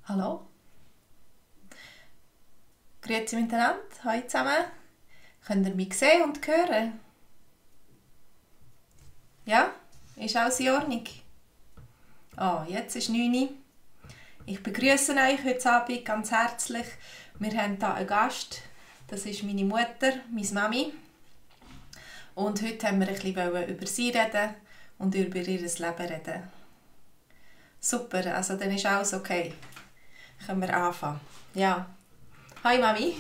Hallo. Grüezi miteinander. Hallo zusammen. Könnt ihr mich sehen und hören? Ja? Ist alles in Ordnung? Jetzt ist 9 Uhr. Ich begrüße euch heute Abend ganz herzlich. Wir haben hier einen Gast. Das ist meine Mutter, meine Mami. Und heute wollen wir ein bisschen über sie reden und über ihr Leben reden. Super, also dann ist alles okay. Können wir anfangen. Ja. Hi Mami.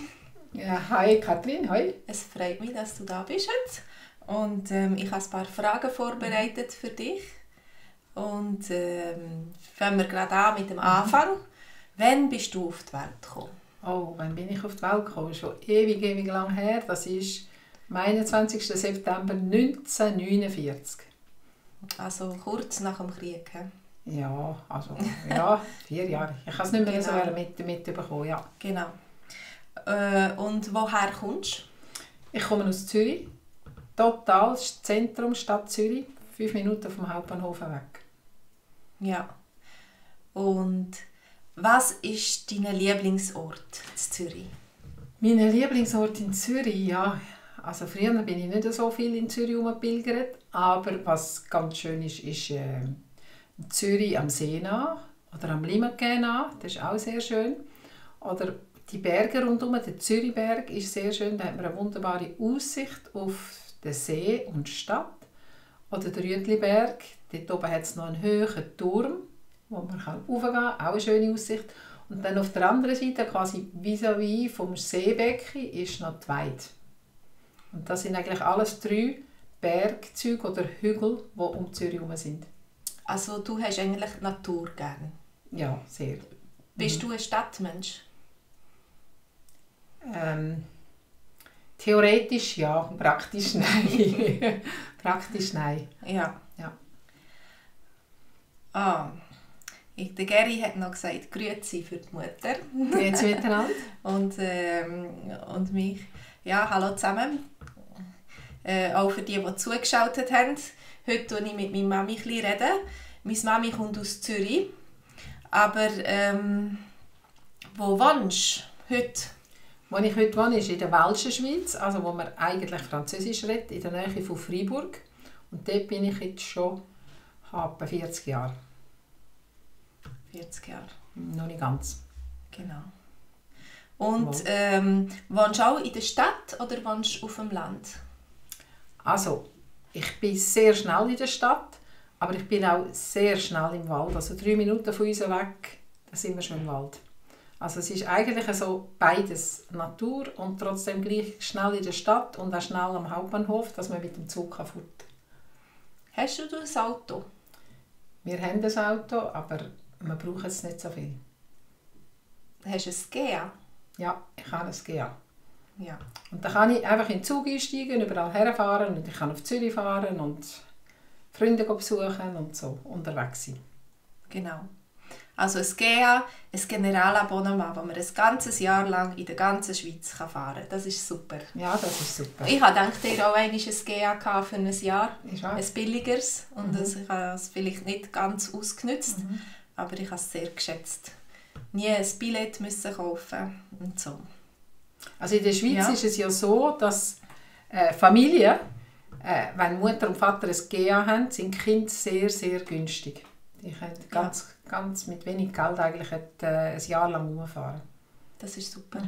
Ja, hi Katrin, hi. Es freut mich, dass du da bist heute. Und ich habe ein paar Fragen vorbereitet für dich. Und fangen wir gerade an mit dem Anfang. Wann bist du auf die Welt gekommen? Oh, wann bin ich auf die Welt gekommen? Schon ewig lang her. Das ist am 21. September 1949. Also kurz nach dem Krieg. He? Ja, also ja, 4 Jahre. Ich habe es nicht mehr so mitbekommen, ja. Genau. Und woher kommst du? Ich komme aus Zürich. Total Zentrum, Stadt Zürich. 5 Minuten vom Hauptbahnhof weg. Ja. Und was ist dein Lieblingsort in Zürich? Mein Lieblingsort in Zürich, ja. Also früher bin ich nicht so viel in Zürich herumgepilgert, aber was ganz schön ist Zürich am See nah oder am Limmatquai nah, das ist auch sehr schön. Oder die Berge rundherum, der Zürichberg ist sehr schön, da hat man eine wunderbare Aussicht auf den See und die Stadt. Oder der Rütliberg, dort oben hat es noch einen hohen Turm, wo man raufgehen kann, auch eine schöne Aussicht. Und dann auf der anderen Seite, quasi vis-à-vis vom Seebecken, ist noch die Weide. Und das sind eigentlich alles 3 Bergzüge oder Hügel, die um Zürich herum sind. Also du hast eigentlich die Natur gern? Ja, sehr. Bist du ein Stadtmensch? Theoretisch ja, praktisch nein. Praktisch nein. Ja. Ja. Der Geri hat noch gesagt, Grüezi für die Mutter. Grüezi miteinander. und mich. Ja, hallo zusammen. Auch für die zugeschaltet haben. Heute rede ich mit meiner Mami ein bisschen. Meine Mami kommt aus Zürich. Aber wo wohnst du heute? Wo ich heute wohne, ist in der Welschen Schweiz, also wo man eigentlich Französisch redet, in der Nähe von Freiburg. Und dort bin ich jetzt schon etwa 40 Jahre. 40 Jahre? Noch nicht ganz. Genau. Und wohnst du auch in der Stadt oder wohnst du auf dem Land? Also, ich bin sehr schnell in der Stadt, aber ich bin auch sehr schnell im Wald. Also 3 Minuten von uns weg, da sind wir schon im Wald. Also es ist eigentlich so beides, Natur und trotzdem gleich schnell in der Stadt und auch schnell am Hauptbahnhof, dass man mit dem Zug fort kann. Hast du ein Auto? Wir haben ein Auto, aber wir brauchen es nicht so viel. Hast du ein GEA? Ja, ich habe ein GEA. Ja. Und dann kann ich einfach in den Zug einsteigen, überall herfahren und ich kann auf Zürich fahren und Freunde besuchen und so unterwegs sein. Genau. Also ein GEA, ein Generalabonnement, das man ein ganzes Jahr lang in der ganzen Schweiz fahren kann. Das ist super. Ja, das ist super. Ich hatte gedacht, ihr auch einmal ein GEA für ein Jahr. Ein billigeres. Und ich habe es vielleicht nicht ganz ausgenutzt, aber ich habe es sehr geschätzt. Nie ein Billett müssen kaufen und so. Also in der Schweiz ist es ja so, dass Familien, wenn Mutter und Vater ein GEA haben, sind die Kinder sehr, sehr günstig. Die können ganz mit wenig Geld eigentlich ein Jahr lang rumfahren. Das ist super.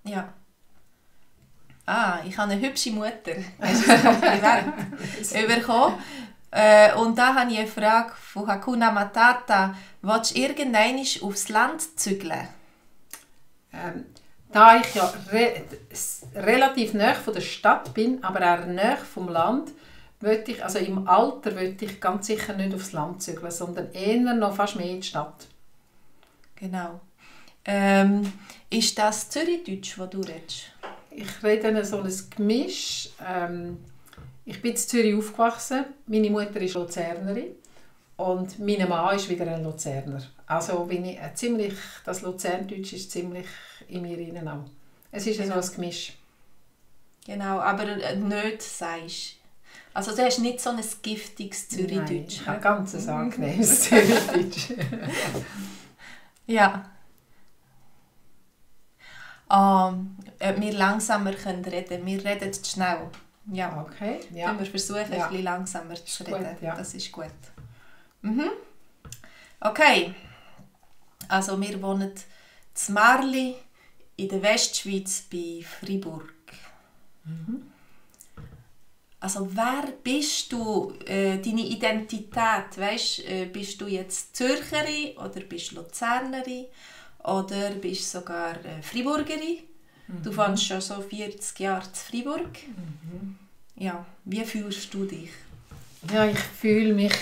Ja. Ich habe eine hübsche Mutter. Hast du ein Kompliment bekommen? Und da habe ich eine Frage von Hakuna Matata. Willst du irgendwann aufs Land zügeln? Da ich ja relativ nahe von der Stadt bin, aber auch nahe vom Land, also im Alter möchte ich ganz sicher nicht aufs Land zügeln, sondern eher noch fast mehr in die Stadt. Genau. Ist das Zürichdeutsch, das du redest? Ich rede so ein Gemisch. Ich bin in Zürich aufgewachsen. Meine Mutter ist Luzernerin und mein Mann ist wieder ein Luzerner. Also bin ich das Luzerndeutsch ist ziemlich in mir hinein auch. Es ist so ein Gemisch. Genau, aber nicht sagst. Also du hast nicht so ein giftiges Zürichdeutsch. Nein, ein ganz angenehmes Zürichdeutsch. Ja, Ob wir langsamer reden können. Wir reden zu schnell. Ja. Okay, ja. Wir versuchen, ein bisschen langsamer zu reden. Gut, ja. Das ist gut. Mhm. Okay. Also wir wohnen in Marli in der Westschweiz bei Freiburg. Mhm. Also wer bist du? Deine Identität, weißt, bist du jetzt Zürcherin oder bist du Luzernerin oder bist du sogar Freiburgerin? Mhm. Du wohnst schon so 40 Jahre in Freiburg. Mhm. Ja, wie fühlst du dich? Ja, ich fühle mich,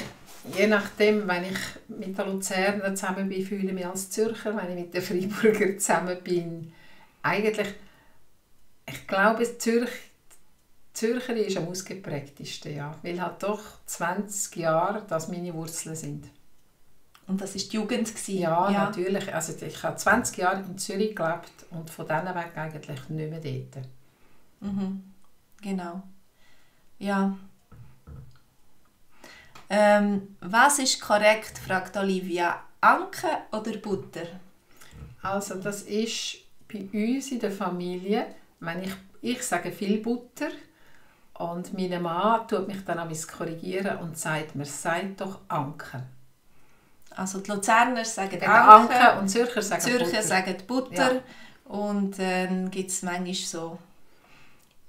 je nachdem, wenn ich mit den Luzerner zusammen bin, fühle ich mich als Zürcher, wenn ich mit den Freiburger zusammen bin. Eigentlich, ich glaube, Zürcher ist am ausgeprägtesten, ja, weil halt doch 20 Jahre das meine Wurzeln sind. Und das war die Jugend? Ja, natürlich. Also ich habe 20 Jahre in Zürich gelebt und von dann weg eigentlich nicht mehr dort. Mhm. Genau. Ja. Was ist korrekt, fragt Olivia. Anke oder Butter? Also das ist bei uns in der Familie, wenn ich sage viel Butter und mein Mann tut mich dann korrigieren und sagt mir, sagt doch Anke. Also die Luzerner sagen Anke und Zürcher sagen Butter. Ja. Und dann gibt es manchmal so.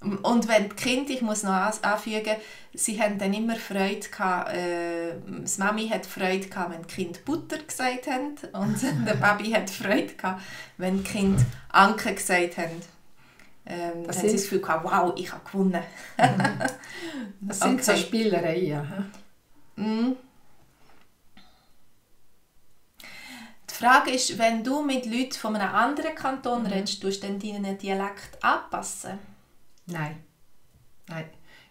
Und wenn die Kinder, ich muss noch anfügen, sie haben dann immer Freude gehabt, die Mami hat Freude gehabt, wenn die Kinder Butter gesagt haben und der Papi hat Freude gehabt, wenn die Kinder Anke gesagt haben. Dann haben sie das Gefühl gehabt, wow, ich habe gewonnen. Das sind so Spielereien. Mm. Die Frage ist, wenn du mit Leuten von einem anderen Kanton redest, tust du dann deinen Dialekt anpassen? Nein.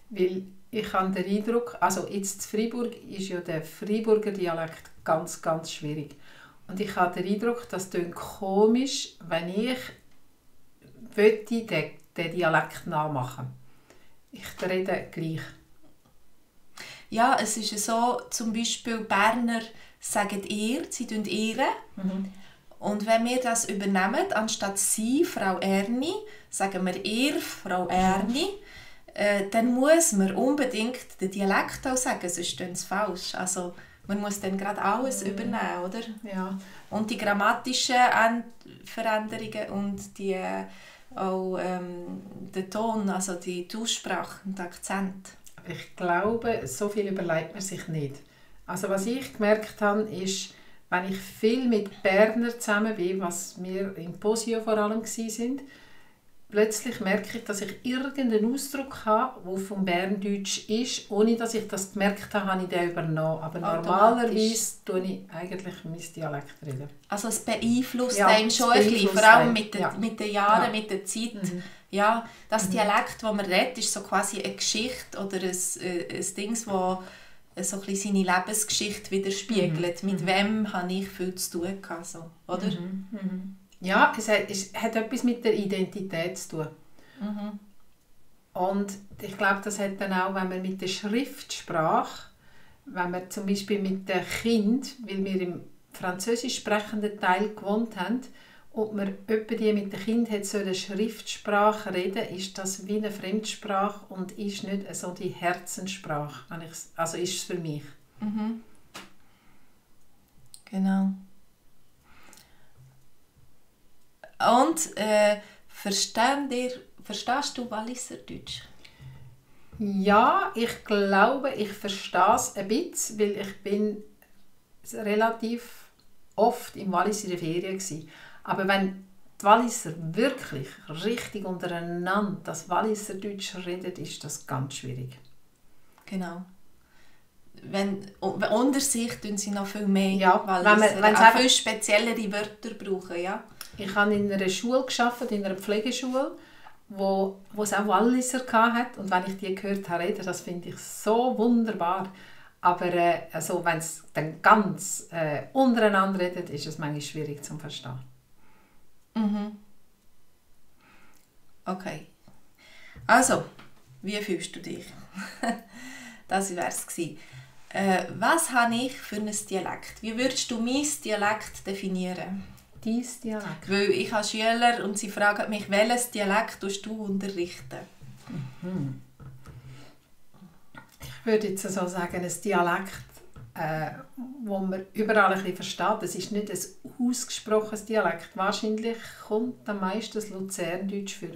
Weil ich habe den Eindruck, also jetzt in Freiburg ist ja der Freiburger Dialekt ganz, ganz schwierig. Und ich habe den Eindruck, das klingt komisch, wenn ich den Dialekt nachmachen. Ich rede gleich. Ja, es ist so, zum Beispiel Berner sagen ihr, sie tun ihre. Mhm. Und wenn wir das übernehmen, anstatt sie, Frau Erni, sagen wir ihr, Frau Erni, dann muss man unbedingt den Dialekt auch sagen, sonst ist es falsch. Also man muss dann gerade alles übernehmen, oder? Ja. Und die grammatischen Veränderungen und die, auch den Ton, also die Aussprache und den Akzent. Ich glaube, so viel überlegt man sich nicht. Also was ich gemerkt habe, ist, wenn ich viel mit Berner zusammen bin, was wir im Posio vor allem waren, plötzlich merke ich, dass ich irgendeinen Ausdruck habe, der vom Berndeutsch ist. Ohne dass ich das gemerkt habe, habe ich den übernommen. Aber normalerweise tue ich eigentlich mein Dialekt reden. Also es beeinflusst einen schon ein bisschen, vor allem mit den Jahren, mit der Zeit. Mhm. Ja, das Dialekt, das man redet, ist so quasi eine Geschichte oder ein Ding, das so ein bisschen seine Lebensgeschichte widerspiegelt. Mit wem habe ich viel zu tun gehabt, so, oder? Ja, es hat etwas mit der Identität zu tun. Mhm. Und ich glaube, das hat dann auch, wenn man mit der Schriftsprache, wenn man zum Beispiel mit dem Kind, weil wir im französisch sprechenden Teil gewohnt haben, und man etwa die mit dem Kind hat so eine Schriftsprache reden, ist das wie eine Fremdsprache und ist nicht so die Herzenssprache. Also ist es für mich. Mhm. Genau. Und verstehst du Walliserdeutsch? Ja, ich glaube, ich verstehe es ein bisschen, weil ich bin relativ oft im Wallis in der Ferien war. Aber wenn die Walliser wirklich richtig untereinander das Walliserdeutsch reden, ist das ganz schwierig. Genau. Wenn unter sich tun sie noch viel mehr, ja, wenn auch viel speziellere Wörter brauchen. Ja? Ich habe in einer Schule gearbeitet, in einer Pflegeschule, wo es auch Walliser hatte. Und wenn ich die gehört habe reden, das finde ich so wunderbar. Aber also, wenn es dann ganz untereinander redet, ist es manchmal schwierig zu verstehen. Mhm. Okay. Also, wie fühlst du dich? Das wäre es gewesen. Was habe ich für ein Dialekt? Wie würdest du mein Dialekt definieren? Dein Dialekt? Weil ich habe Schüler und sie fragen mich, welches Dialekt tust du unterrichten? Ich würde jetzt so sagen, ein Dialekt, wo man überall ein bisschen versteht. Es ist nicht ein ausgesprochenes Dialekt. Wahrscheinlich kommt am meisten das Luzerndeutsch vor.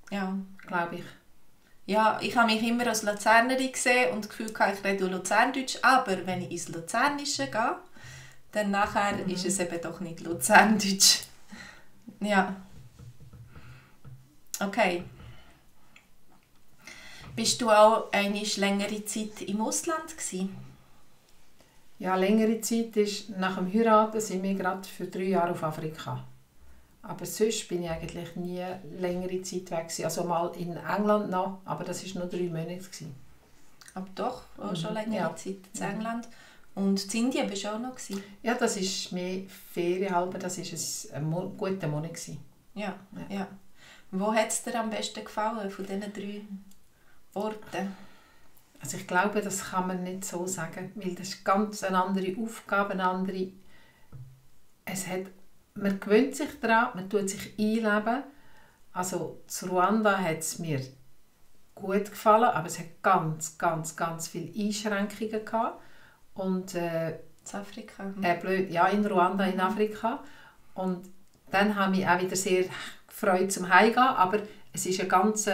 Ja. Glaube ich. Ja, ich habe mich immer als Luzernerin gesehen und das Gefühl gehabt, ich rede Luzerndeutsch, aber wenn ich ins Luzernische gehe, dann nachher ist es eben doch nicht Luzerndeutsch. Ja. Okay. Bist du auch eine längere Zeit im Ausland gewesen? Ja, längere Zeit ist, nach dem Heiraten sind wir gerade für 3 Jahre auf Afrika. Aber sonst bin ich eigentlich nie längere Zeit weg gewesen. Also mal in England noch, aber das war nur 3 Monate gewesen. Aber doch, auch schon längere Ja. Zeit in England. Und in Indien bist du auch noch gewesen? Ja, das ist mehr Ferien halber, das war ein guter Monat gewesen. Ja, ja. Wo hat es dir am besten gefallen von diesen 3 Orten? Also ich glaube, das kann man nicht so sagen, weil das ist ganz eine andere Aufgabe, eine andere... Man gewöhnt sich daran, man tut sich einleben. Also zu Ruanda hat es mir gut gefallen, aber es hat ganz viele Einschränkungen gehabt. Und In Afrika? in Ruanda, in Afrika. Und dann habe ich mich auch wieder sehr gefreut zum Heimgehen, aber es war eine ganz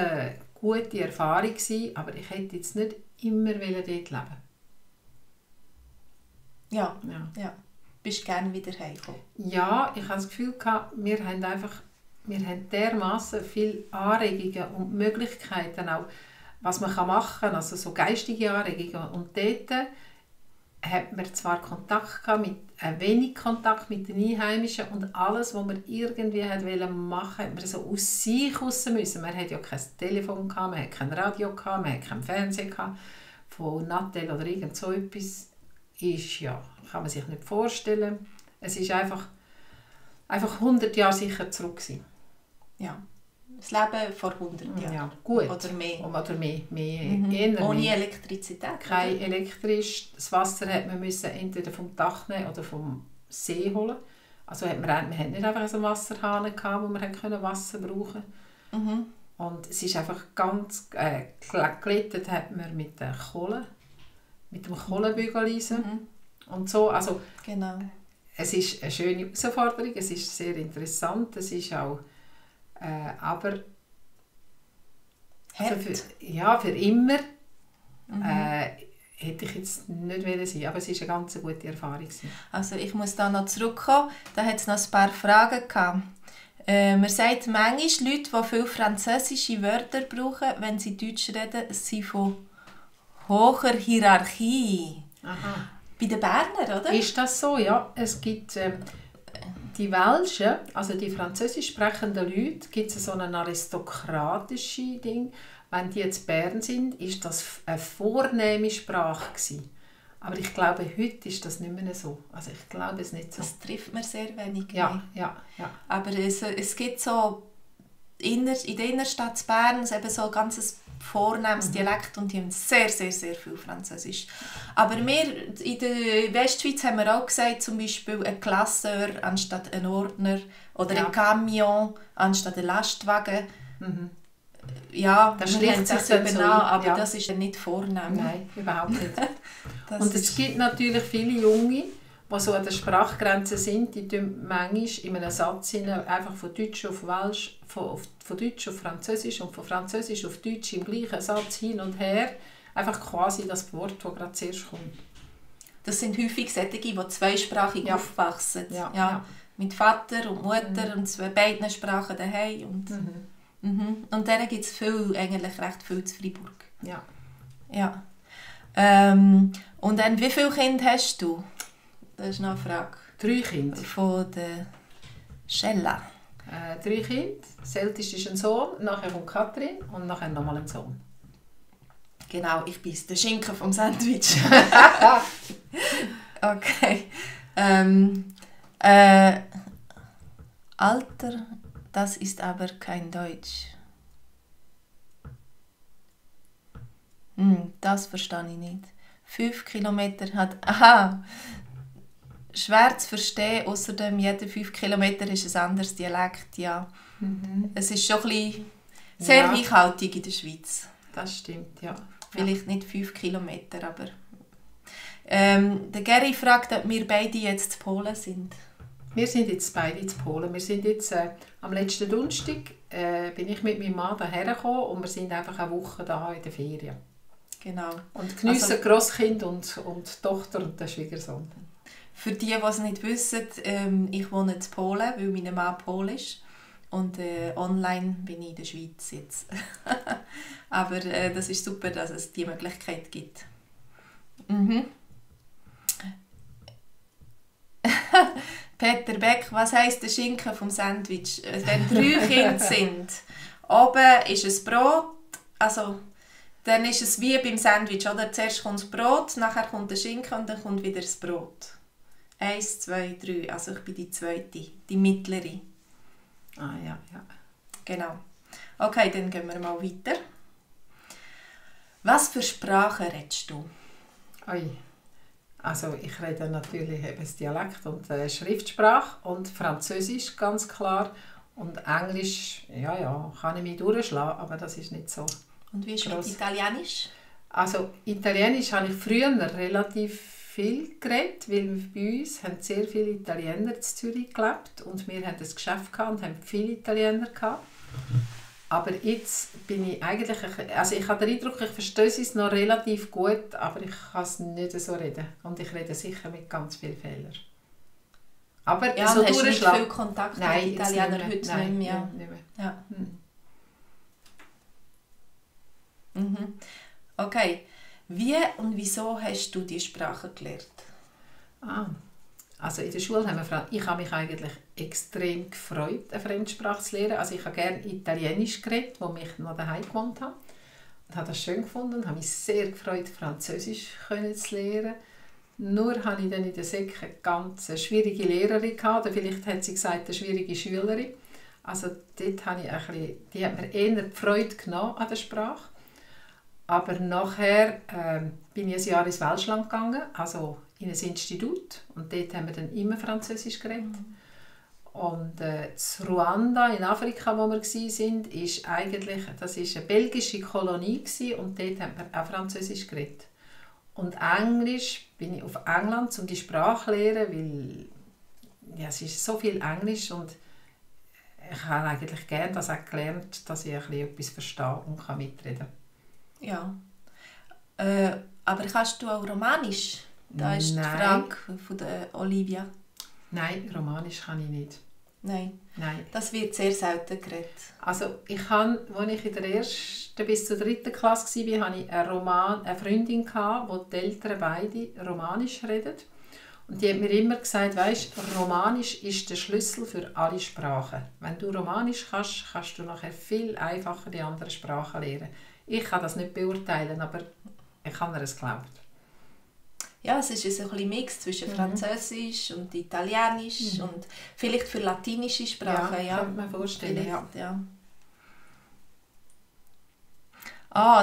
gute Erfahrung gewesen, aber ich hätte jetzt nicht immer dort leben. Ja. Ja. Ja. Bist du gerne wieder heimgekommen? Ja, ich habe das Gefühl gehabt, wir haben dermassen viele Anregungen und Möglichkeiten auch, was man machen kann, also so geistige Anregungen. Und dort hat man zwar wenig Kontakt mit den Einheimischen und alles, was man irgendwie machen wollte, hat man so aus sich raus müssen. Man hat ja kein Telefon, man hat kein Radio, man hat kein Fernsehen von Nattel oder irgend so etwas. Kann man sich nicht vorstellen. Es ist einfach 100 Jahre sicher zurück gewesen. Ja. Das Leben vor 100 Jahren. Ja, gut. Oder mehr. Eher Ohne mehr. Elektrizität? Kein elektrisch. Das Wasser hat man müssen entweder vom Dach nehmen oder vom See holen. Also wir hatten nicht einfach einen Wasserhahn gehabt, wo wir Wasser brauchen konnten. Und es ist einfach ganz geglättet hat man mit der Kohle, mit dem Kohlenbügeleisen und so. Also Genau. es ist eine schöne Herausforderung, es ist sehr interessant, es ist auch aber Hart. also für immer hätte ich jetzt nicht wollen sein, aber es war eine ganz gute Erfahrung gewesen. Also ich muss da noch zurückkommen. Da hat es noch ein paar Fragen gehabt. Man sagt manchmal, Leute, die viele französische Wörter brauchen, wenn sie Deutsch reden, sind von hoher Hierarchie. Aha. Bei den Berner, oder? Ist das so? Ja, es gibt die Welschen, also die französisch sprechenden Leute, gibt es so ein aristokratisches Ding. Wenn die jetzt Bern sind, ist das eine vornehme Sprache gewesen. Aber ich glaube, heute ist das nicht mehr so. Also ich glaube es nicht so. Das trifft man sehr wenig. Ja. Aber es gibt so in der Innenstadt Bern eben so ein ganzes vornehmes Dialekt und die haben sehr viel Französisch. Aber wir in der Westschweiz haben wir auch gesagt, zum Beispiel ein Klasseur anstatt ein Ordner oder ein Camion anstatt ein Lastwagen. Ja, das wir schließt haben sich das dann so übernommen, ein. aber Ja. das ist ja nicht vornehm. Nein, überhaupt nicht. Das Und es gibt natürlich viele Junge, die so an der Sprachgrenze sind, die tun manchmal in einem Satz einfach von Deutsch auf Welsch, von Deutsch auf Französisch und von Französisch auf Deutsch im gleichen Satz hin und her, einfach quasi das Wort, das gerade zuerst kommt. Das sind häufig solche, die zweisprachig aufwachsen. Ja. Mit Vater und Mutter und beiden Sprachen daheim. Und denen gibt es eigentlich recht viel zu Freiburg. Ja. Und dann, wie viele Kinder hast du? Das ist noch eine Frage. 3 Kinder. Von der Schella. 3 Kinder. Das älteste ist ein Sohn, nachher kommt Katrin und nachher nochmal ein Sohn. Genau, ich bin der Schinken vom Sandwich. Okay. Alter, das ist aber kein Deutsch. Das verstehe ich nicht. 5 Kilometer hat... Aha! schwer zu verstehen, außerdem jede 5 Kilometer ist ein anderes Dialekt. Ja. Es ist schon ein bisschen sehr reichhaltig in der Schweiz. Das stimmt, ja. Vielleicht nicht 5 Kilometer, aber... der Geri fragt, ob wir beide jetzt in Polen sind. Wir sind jetzt beide in Polen. Wir sind jetzt am letzten Donnerstag bin ich mit meinem Mann hierher gekommen und wir sind einfach eine Woche da in der Ferien. Genau. Und geniessen Grosskind und die Tochter und den Schwiegersohn. Für die es nicht wissen, ich wohne in Polen, weil mein Mann Polisch ist. Und online bin ich in der Schweiz jetzt. Aber das ist super, dass es diese Möglichkeit gibt. Peter Beck, was heisst der Schinken vom Sandwich? Wenn 3 Kinder sind, oben ist es Brot, also dann ist es wie beim Sandwich, oder? Zuerst kommt das Brot, nachher kommt der Schinken und dann kommt wieder das Brot. 1, 2, 3, also ich bin die zweite, die mittlere. Ah ja. Genau. Okay, dann gehen wir mal weiter. Was für Sprachen redest du? Also ich rede natürlich eben das Dialekt und Schriftsprache und Französisch ganz klar und Englisch, ja, kann ich mich durchschlagen, aber das ist nicht so. Und wie ist mit Italienisch? Also Italienisch habe ich früher relativ viel geredet, weil bei uns haben sehr viele Italiener in Zürich gelebt und wir hatten ein Geschäft und haben viele Italiener gehabt. Aber jetzt bin ich eigentlich, also ich habe den Eindruck, ich verstehe es noch relativ gut, aber ich kann es nicht so reden. Und ich rede sicher mit ganz vielen Fehlern. Aber ja, so hast du nicht viel Kontakt mit Italienern heute Nein, nicht mehr? Nicht mehr. Ja. Okay. Wie und wieso hast du die Sprache gelernt? Also in der Schule haben ich habe mich eigentlich extrem gefreut, eine Fremdsprache zu lernen. Also ich habe gerne Italienisch geredet, wo ich noch daheim gewohnt habe. Und habe das schön gefunden und habe mich sehr gefreut, Französisch zu lernen. Nur hatte ich dann in der Sek eine ganz schwierige Lehrerin gehabt, oder vielleicht hat sie gesagt, eine schwierige Schülerin. Also dort habe ich die hat mir eher die Freude genommen an der Sprache. Aber nachher bin ich ein Jahr ins Welschland gegangen, also in ein Institut. Und dort haben wir dann immer Französisch geredet. Und in Ruanda, in Afrika, wo wir waren, ist eigentlich, das war eine belgische Kolonie und dort haben wir auch Französisch geredet. Und Englisch bin ich auf England, um die Sprache zu lernen, weil ja, es ist so viel Englisch und ich habe eigentlich gerne das auch gelernt, dass ich etwas verstehe und mitreden kann. Ja. Aber kannst du auch Romanisch? Da ist die Frage von der Olivia. Nein, Romanisch kann ich nicht. Nein. Das wird sehr selten geredet. Also als ich in der 1. bis zur 3. Klasse war, hatte ich eine Freundin, die die Eltern beide Romanisch reden. Und die hat mir immer gesagt, weisst, Romanisch ist der Schlüssel für alle Sprachen. Wenn du Romanisch kannst, kannst du nachher viel einfacher die anderen Sprachen lernen. Ich kann das nicht beurteilen, aber ich habe es geglaubt. Ja, es ist ein bisschen Mix zwischen Französisch und Italienisch und vielleicht für latinische Sprachen. Ja, könnte man vorstellen. Ja.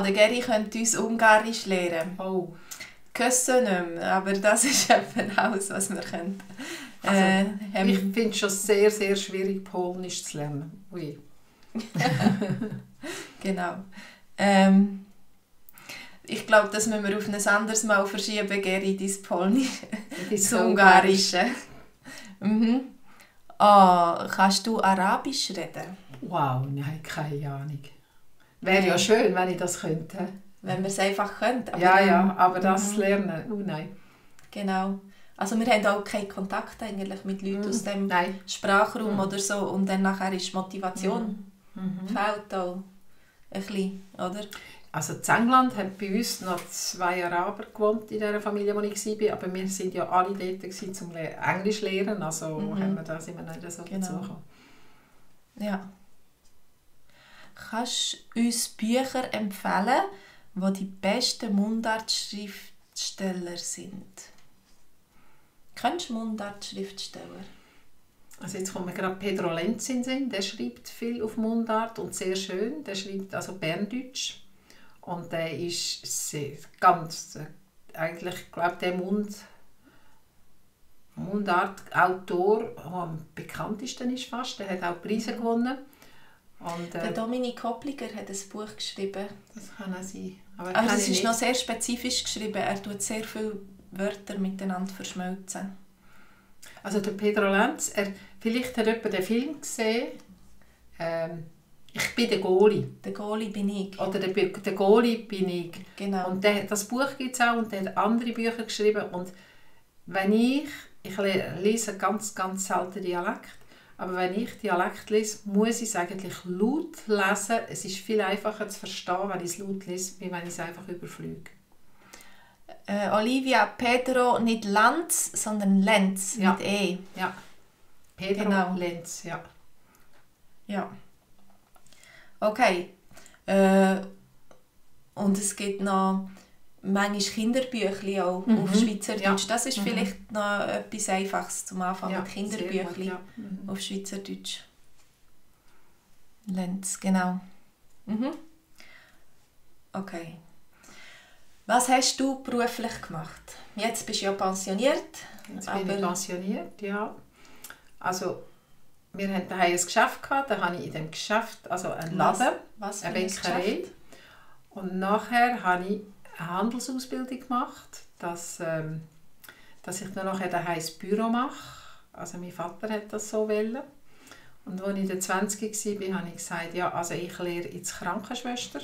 Der Geri könnte uns Ungarisch lernen. Oh. Köszönöm, aber das ist eben alles, was wir können. Ich finde es schon sehr, sehr schwierig, Polnisch zu lernen. Ui. Genau. Ich glaube, das müssen wir auf ein anderes Mal verschieben, Geri, dein Polnisch, das Ungarische. Kannst du Arabisch reden? Wow, nein, keine Ahnung. Wäre ja schön, wenn ich das könnte. Wenn wir es einfach könnten. Aber das lernen, nein. Genau. Also wir haben auch keinen Kontakt eigentlich mit Leuten aus dem Sprachraum oder so. Und dann nachher ist die Motivation. Fehlt auch ein bisschen, oder? Also in England haben bei uns noch 2 Araber gewohnt in der Familie, wo ich war. Aber wir waren ja alle dort, um Englisch zu lernen. Also sind wir nicht so dazu gekommen. Ja. Kannst du uns Bücher empfehlen, die die besten Mundart-Schriftsteller sind? Kennst du Mundart-Schriftsteller? Also jetzt kommt mir gerade Pedro Lenz in den Sinn. Der schreibt viel auf Mundart und sehr schön. Der schreibt also Berndeutsch. Und der ist eigentlich, ich glaube, der Mundart-Autor, der am bekanntesten ist fast. Der hat auch Preise gewonnen. Und, der Dominik Hoppliger hat ein Buch geschrieben. Das kann auch sein. Aber das ist noch sehr spezifisch geschrieben. Er tut sehr viele Wörter miteinander verschmelzen. Also der Pedro Lenz, vielleicht hat jemand den Film gesehen. Ich bin der Goalie. Der Goalie bin ich. Oder der Goalie bin ich. Genau. Und das Buch gibt es auch und der hat andere Bücher geschrieben. Und wenn ich lese ganz, ganz selten Dialekt, aber wenn ich Dialekt lese, muss ich es eigentlich laut lesen. Es ist viel einfacher zu verstehen, wenn ich es laut lese, als wenn ich es einfach überfliege. Olivia, Pedro, nicht Lanz, sondern Lenz mit E. Ja, Pedro genau. Lenz, ja. Ja. Okay. Und es gibt noch manchmal Kinderbüchli auch auf Schweizerdeutsch. Ja. Das ist vielleicht noch etwas Einfaches zum Anfang mit Kinderbüchli gut, auf Schweizerdeutsch. Lenz, genau. Okay. Was hast du beruflich gemacht? Jetzt bist du ja pensioniert. Jetzt bin ich pensioniert, ja. Also, wir hatten daheim ein Geschäft gehabt, da habe ich in dem Geschäft, also einen Laden, eine Bäckerei. Und nachher habe ich eine Handelsausbildung gemacht, dass ich dann nachher daheim ein Büro mache. Also mein Vater hat das so wollen. Und als ich dann 20 war, habe ich gesagt, ja, also ich lehre jetzt Krankenschwester.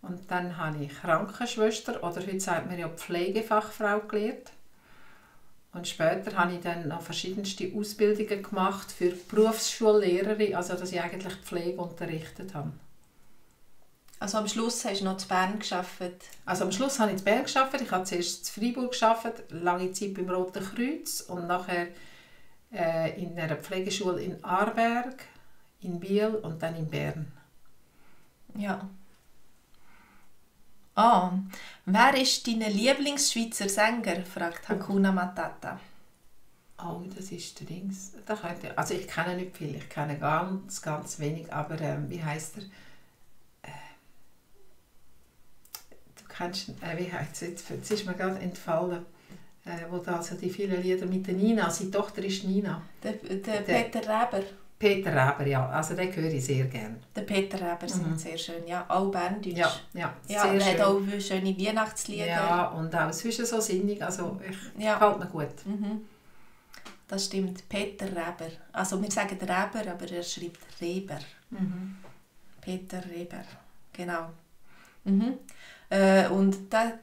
Und dann habe ich Krankenschwester, oder heute sagt man ja Pflegefachfrau, gelernt. Und später habe ich dann noch verschiedenste Ausbildungen gemacht für Berufsschullehrerin, also dass ich eigentlich Pflege unterrichtet habe. Also am Schluss hast du noch in Bern gearbeitet? Also am Schluss habe ich in Bern gearbeitet. Ich habe zuerst in Freiburg gearbeitet, lange Zeit beim Roten Kreuz und nachher in einer Pflegeschule in Aarberg, in Biel und dann in Bern. Ja. Wer ist dein Lieblingsschweizer Sänger? Fragt Hakuna Matata. Oh, das ist der Dings. Also ich kenne nicht viel, ich kenne ganz, ganz wenig, aber wie heisst er? Du kennst, wie heisst er? Jetzt ist mir gerade entfallen, wo da also die vielen Lieder mit der Nina, seine Tochter ist Nina. Der Peter Reber. Peter Reber, ja, also den höre ich sehr gerne. Der Peter Reber singt sehr schön, ja, auch Berndeutsch. Ja, sehr schön. Er hat auch schöne Weihnachtslieder. Ja, und auch zwischen so sinnig, also gefällt mir gut. Das stimmt, Peter Reber. Also wir sagen Reber, aber er schreibt Reber. Peter Reber, genau. Und ein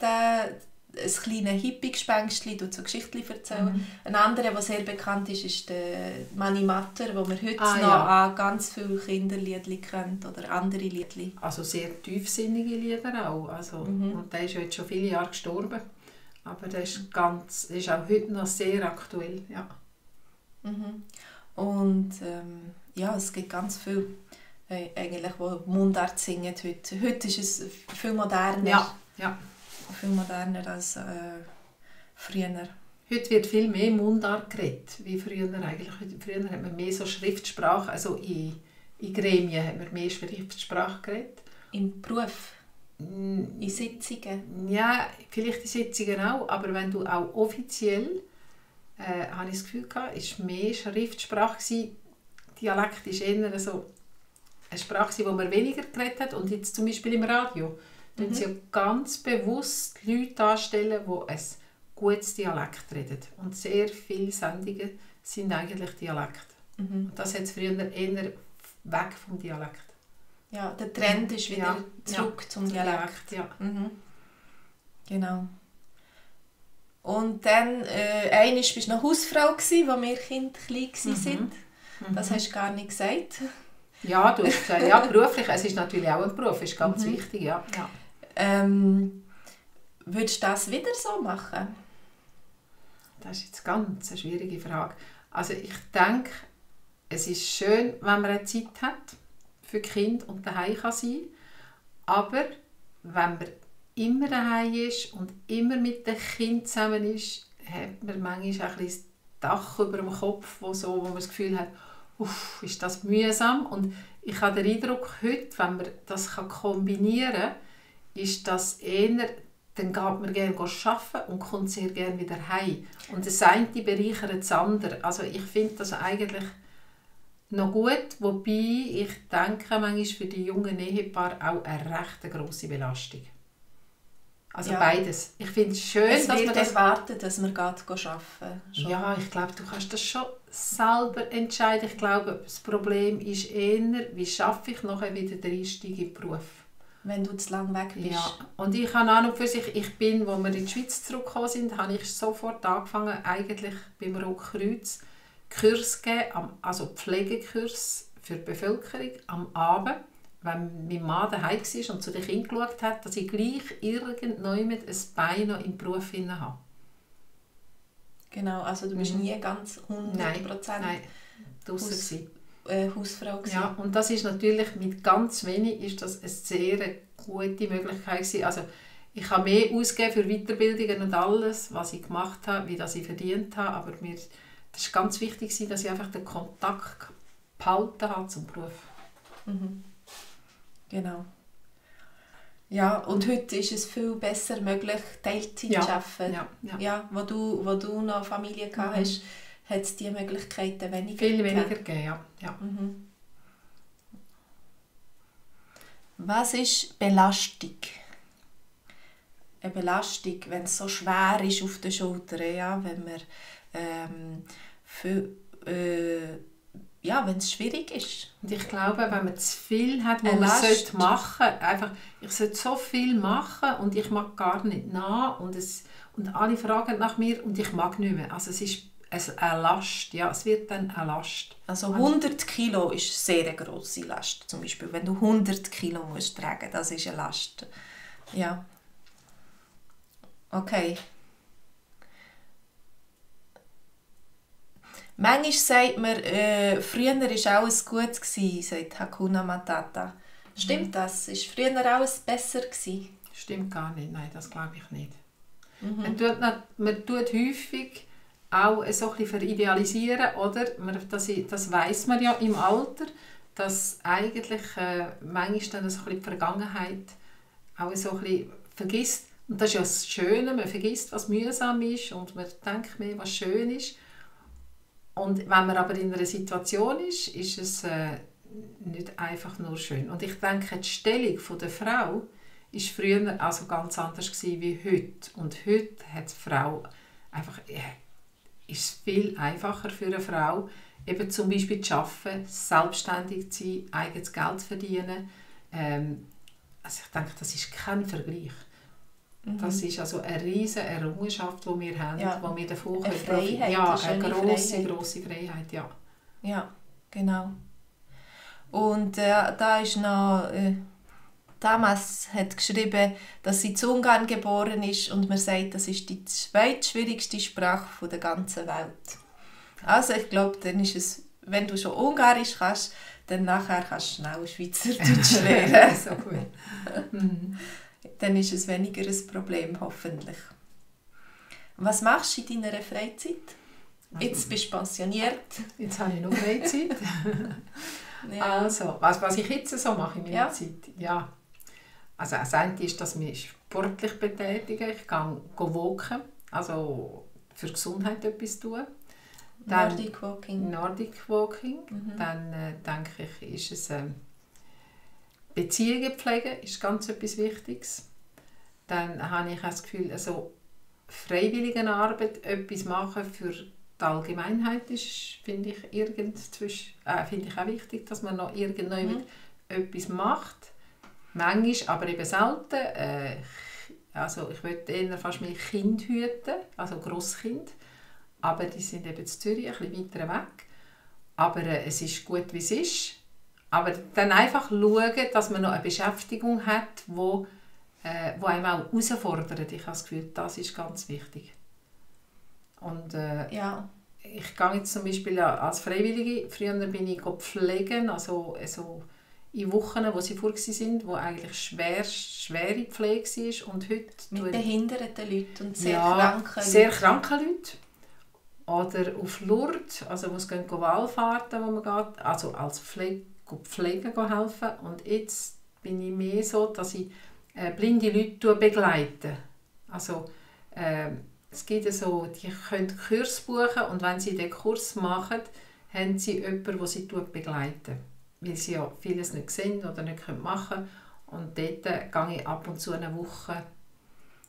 kleines Hippie-Gespenstchen, tut so Geschichten erzählen. Ein anderer, der sehr bekannt ist, ist der Mani Matter, wo man heute noch an ganz viele Kinderliedli kennt oder andere Liedli. Also sehr tiefsinnige Lieder auch. Also, und der ist ja jetzt schon viele Jahre gestorben. Aber der ist auch heute noch sehr aktuell. Ja. Und ja, es gibt ganz viel, eigentlich, die Mundart singen heute. Heute ist es viel moderner. Ja. Viel moderner als früher. Heute wird viel mehr Mundart geredet, wie früher eigentlich. Früher hat man mehr so Schriftsprache, also in Gremien hat man mehr Schriftsprache geredet. Im Beruf? In Sitzungen? Ja, vielleicht in Sitzungen auch, aber wenn du auch offiziell, habe ich das Gefühl gehabt, ist mehr Schriftsprache gewesen. Dialekt ist eher so eine Sprache, die man weniger geredet hat. Und jetzt zum Beispiel im Radio tun sie ja ganz bewusst Leute anstellen, die ein gutes Dialekt reden. Und sehr viele Sendungen sind eigentlich Dialekt. Und das hat es früher eher weg vom Dialekt. Ja, der Trend ist wieder zurück zum Dialekt. Ja. Genau. Und dann, einmal warst du noch Hausfrau, als wir Kinder klein waren. Das hast du gar nicht gesagt. Ja, du hast gesagt, ja, beruflich, es ist natürlich auch ein Beruf, ist ganz wichtig, ja. Würdest du das wieder so machen? Das ist jetzt ganz eine schwierige Frage. Also ich denke, es ist schön, wenn man eine Zeit hat für Kinder und daheim kann sein. Aber wenn man immer daheim ist und immer mit den Kindern zusammen ist, hat man manchmal ein bisschen das Dach über dem Kopf, wo man das Gefühl hat, ist das mühsam. Und ich habe den Eindruck, heute, wenn man das kombinieren kann, ist das eher dann geht man gerne arbeiten und kommt sehr gerne wieder heim. Und das eine bereichert das andere. Also ich finde das eigentlich noch gut, wobei ich denke, manchmal ist für die jungen Ehepaare auch eine recht grosse Belastung. Also beides. Ich finde es schön, es dass wird man das... erwartet, dass man arbeiten geht. Ja, ich glaube, du kannst das schon selber entscheiden. Ich glaube, das Problem ist eher, wie schaffe ich nachher wieder den Einstieg in den Beruf. Wenn du zu lange weg bist. Ja, und ich habe auch noch für sich, als wir in die Schweiz zurückgekommen sind, habe ich sofort angefangen, eigentlich beim Rotkreuz Kurs geben, also Pflegekurs für die Bevölkerung am Abend, wenn mein Mann daheim war und zu den Kindern geschaut hat, dass ich gleich irgendjemand ein Bein noch im Beruf habe. Genau, also du bist nie ganz 100% Nein, draussen Hausfrau gewesen. Ja, und das ist natürlich mit ganz wenig ist das eine sehr gute Möglichkeit gewesen. Also ich habe mehr ausgegeben für Weiterbildungen und alles, was ich gemacht habe, wie das ich verdient habe, aber das war ganz wichtig, dass ich einfach den Kontakt behalten habe zum Beruf. Mhm. Genau. Ja, und heute ist es viel besser möglich, Teilzeit zu arbeiten. Ja, wo du noch Familie gehabt hast, hat es diese Möglichkeiten weniger Viel weniger gegeben, ja. Mhm. Was ist Belastung? Eine Belastung, wenn es so schwer ist auf den Schultern, ja, wenn man wenn es schwierig ist. Und ich glaube, wenn man zu viel hat, was man sollte machen, einfach, ich sollte so viel machen und ich mag gar nicht nach und alle fragen nach mir und ich mag nicht mehr. Also es ist eine Last, ja, es wird dann eine Last. Also 100 Kilo ist eine sehr grosse Last, zum Beispiel, wenn du 100 Kilo musst tragen, das ist eine Last. Ja. Okay. Manchmal sagt man, früher war alles gut, sagt Hakuna Matata. Stimmt das? Ist früher alles besser gewesen? Stimmt gar nicht, nein, das glaube ich nicht. Man tut häufig auch so ein bisschen veridealisieren, oder? Das weiss man ja im Alter, dass eigentlich manchmal dann so ein bisschen die Vergangenheit auch so ein bisschen vergisst. Und das ist ja das Schöne, man vergisst, was mühsam ist und man denkt mehr, was schön ist. Und wenn man aber in einer Situation ist, ist es nicht einfach nur schön. Und ich denke, die Stellung der Frau war früher also ganz anders wie heute. Und heute hat die Frau einfach, ist es viel einfacher für eine Frau, eben zum Beispiel zu arbeiten, selbstständig zu sein, eigenes Geld zu verdienen. Also ich denke, das ist kein Vergleich. Das ist also eine riesige Errungenschaft, die wir haben, die wir davon eine Freiheit, eine grosse Freiheit, ja. Ja, genau. Und da ist noch, Damas hat geschrieben, dass sie zu Ungarn geboren ist und man sagt, das ist die zweitschwierigste Sprache der ganzen Welt. Also ich glaube, dann ist es, wenn du schon Ungarisch kannst, dann nachher kannst du schnell Schweizerdeutsch lernen. So gut. Dann ist es weniger ein Problem, hoffentlich. Was machst du in deiner Freizeit? Jetzt bist du pensioniert. Jetzt habe ich noch Freizeit. Ja. Also, was ich jetzt so mache in meiner Zeit? Ja. Also das eine ist, dass ich mich sportlich betätige. Ich gehe walken, also für Gesundheit etwas tun. Dann Nordic Walking. Dann denke ich, ist es Beziehungen pflegen ist ganz etwas Wichtiges. Dann habe ich das Gefühl, also Freiwilligenarbeit, etwas machen für die Allgemeinheit ist, finde ich, finde ich auch wichtig, dass man noch irgendjemand etwas macht. Manchmal, aber eben selten. Also ich würde eher fast mehr Kinder hüten, also Grosskind. Aber die sind eben in Zürich, ein bisschen weiter weg. Aber es ist gut, wie es ist. Aber dann einfach schauen, dass man noch eine Beschäftigung hat, die einem auch herausfordert. Ich habe das Gefühl, das ist ganz wichtig. Und ich gehe jetzt zum Beispiel als Freiwillige, früher bin ich pflegen, also in Wochen, wo sie vor waren, wo eigentlich schwere Pflege war. Und heute mit behinderten Leuten und sehr kranken Leuten. Oder auf Lourdes, also wo sie wallfahrten, wo man geht, also als Pflegen helfen. Und jetzt bin ich mehr so, dass ich blinde Leute begleite. Also, es gibt ja so, die können Kurs buchen und wenn sie den Kurs machen, haben sie jemanden, der sie begleiten. Weil sie ja vieles nicht sehen oder nicht machen können. Und dort gehe ich ab und zu eine Woche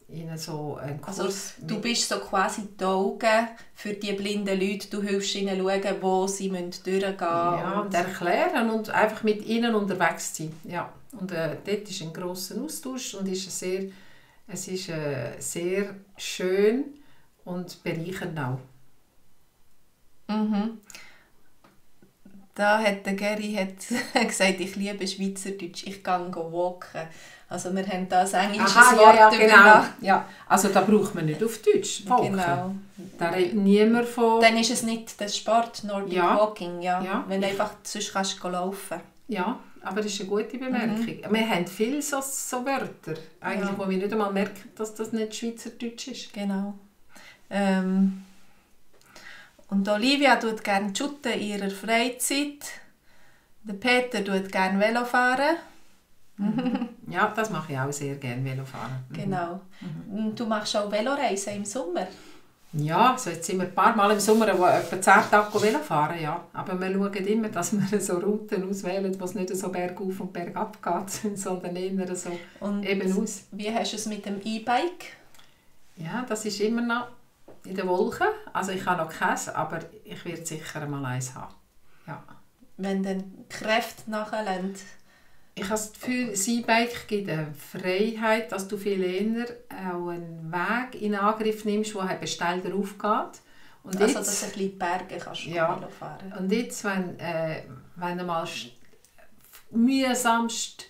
in so einen Kurs. Also, du bist so quasi die Augen für die blinden Leute. Du hilfst ihnen schauen, wo sie durchgehen müssen. Ja, und erklären und einfach mit ihnen unterwegs sein. Ja. Und dort ist ein grosser Austausch und es ist sehr schön und bereichernd auch. Mhm. Da hat der Geri gesagt, ich liebe Schweizerdeutsch, ich gehe walken. Also wir haben da ein englisches Wort ja, genau. Ja, also da braucht man nicht auf Deutsch walken. Genau. Da redet niemand von... Dann ist es nicht der Sport, Nordic Walking, ja. Wenn du einfach sonst kannst du laufen. Ja, aber das ist eine gute Bemerkung. Wir haben viele so Wörter, eigentlich, wo wir nicht einmal merken, dass das nicht Schweizerdeutsch ist. Genau. Und Olivia tut gerne shooten in ihrer Freizeit. Der Peter tut gerne Velofahren. Ja, das mache ich auch sehr gerne, Velofahren. Genau. Du machst auch Veloreisen im Sommer? Ja, also jetzt sind wir ein paar Mal im Sommer etwa 10 Tage Velofahren, ja. Aber wir schauen immer, dass wir so Routen auswählen, wo es nicht so bergauf und bergab geht, sondern eher so und eben aus. Wie hast du es mit dem E-Bike? Ja, das ist immer noch in den Wolken. Also ich habe noch keins, aber ich werde sicher mal eins haben. Ja. Wenn dann die Kräfte nachlassen? Ich habe das Gefühl, das E-Bike gibt eine Freiheit, dass du viel eher auch einen Weg in Angriff nimmst, der halt steil drauf geht. Und also, jetzt, dass du ein bisschen Berge kannst Velo fahren. Und jetzt, wenn du mal mühsamst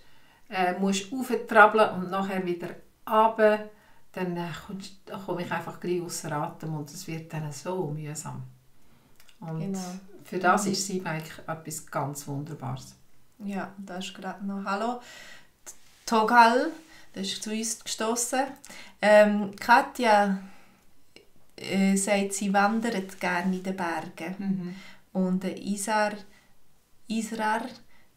musst rauftrabbeln und nachher wieder runter, dann komme ich einfach gleich ausser Atem und es wird dann so mühsam. Und für das ist das E-Bike etwas ganz Wunderbares. Ja, da ist gerade noch «Hallo». Togal, das ist zu uns gestossen. Katja sagt, sie wandert gerne in den Bergen. Und Isar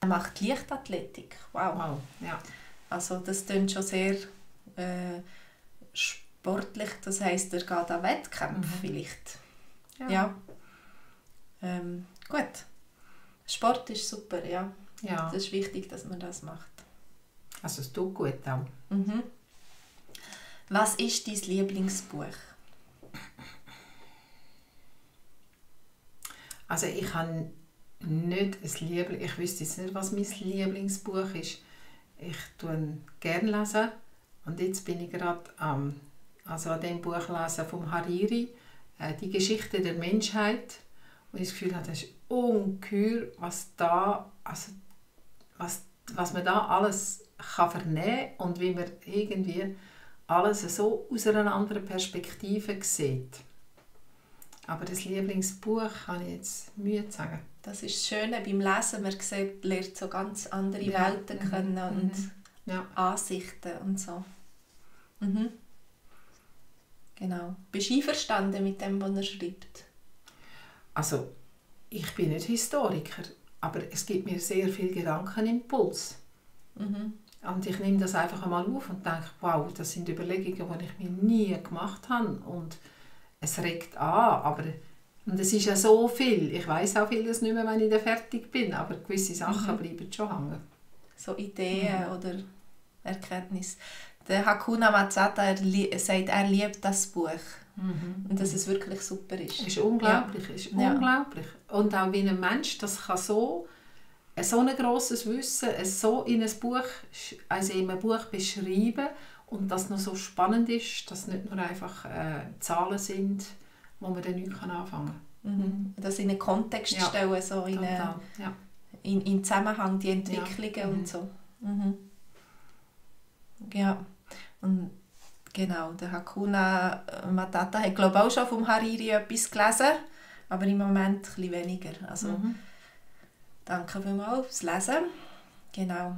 macht Leichtathletik. Wow. Ja. Also das klingt schon sehr sportlich. Das heisst, er geht an Wettkämpfe vielleicht. Ja. Gut. Sport ist super, ja. Das ist wichtig, dass man das macht. Also es tut gut auch. Was ist dein Lieblingsbuch? Also ich habe nicht ein Lieblings... Ich wüsste jetzt nicht, was mein Lieblingsbuch ist. Ich lese gerne und jetzt bin ich gerade an dem Buch lesen vom Hariri, «Die Geschichte der Menschheit». Und ich das Gefühl habe, das ist ungeheuer, was man da alles kann vernehmen kann und wie man irgendwie alles so aus einer anderen Perspektive sieht. Aber das Lieblingsbuch kann ich jetzt Mühe zu sagen. Das ist das Schöne beim Lesen, man lernt so ganz andere Welten kennen und Ansichten und so. Genau. Bist du einverstanden mit dem, was er schreibt? Also, ich bin nicht Historiker, aber es gibt mir sehr viel Gedankenimpuls. Und ich nehme das einfach einmal auf und denke, wow, das sind Überlegungen, die ich mir nie gemacht habe. Und es regt an, und es ist ja so viel. Ich weiss auch vieles nicht mehr, wenn ich dann fertig bin, aber gewisse Sachen bleiben schon hängen. So Ideen oder Erkenntnisse. Der Hakuna Matata sagt, er liebt das Buch. Und dass es wirklich super ist. Es ist unglaublich, unglaublich. Und auch wie ein Mensch, das kann so ein grosses Wissen so in einem Buch beschreiben und das noch so spannend ist, dass es nicht nur einfach Zahlen sind, wo man dann nichts anfangen kann. Das in einen Kontext stellen, so in Zusammenhang, die Entwicklungen und so. Ja, und genau, der Hakuna Matata hat, glaube ich, auch schon vom Hariri etwas gelesen, aber im Moment ein bisschen weniger. Also, danke vielmals fürs Lesen. Genau.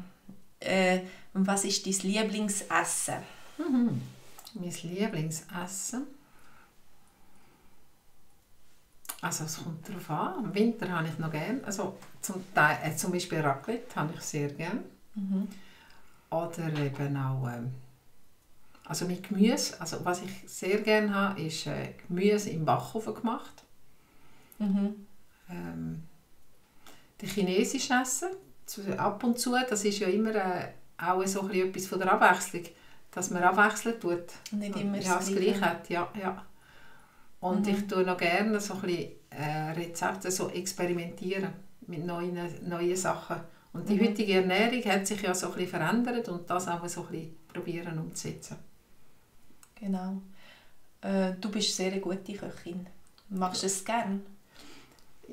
Und was ist dein Lieblingsessen? Mein Lieblingsessen? Also es kommt darauf an. Im Winter habe ich noch gerne. Also zum Beispiel Raclette habe ich sehr gerne. Oder eben auch Also mit Gemüse. Also was ich sehr gerne habe, ist Gemüse im Backofen gemacht. Mhm. Die Chinesisch essen, ab und zu, das ist ja immer auch so etwas von der Abwechslung, dass man abwechseln tut. Nicht immer das Gleiche hat, ja. Und ich tue noch gerne so ein bisschen Rezepte so experimentieren mit neuen Sachen. Und die heutige Ernährung hat sich ja so ein bisschen verändert und das auch so ein bisschen probieren umzusetzen. Genau. Du bist eine sehr gute Köchin. Machst du es gerne?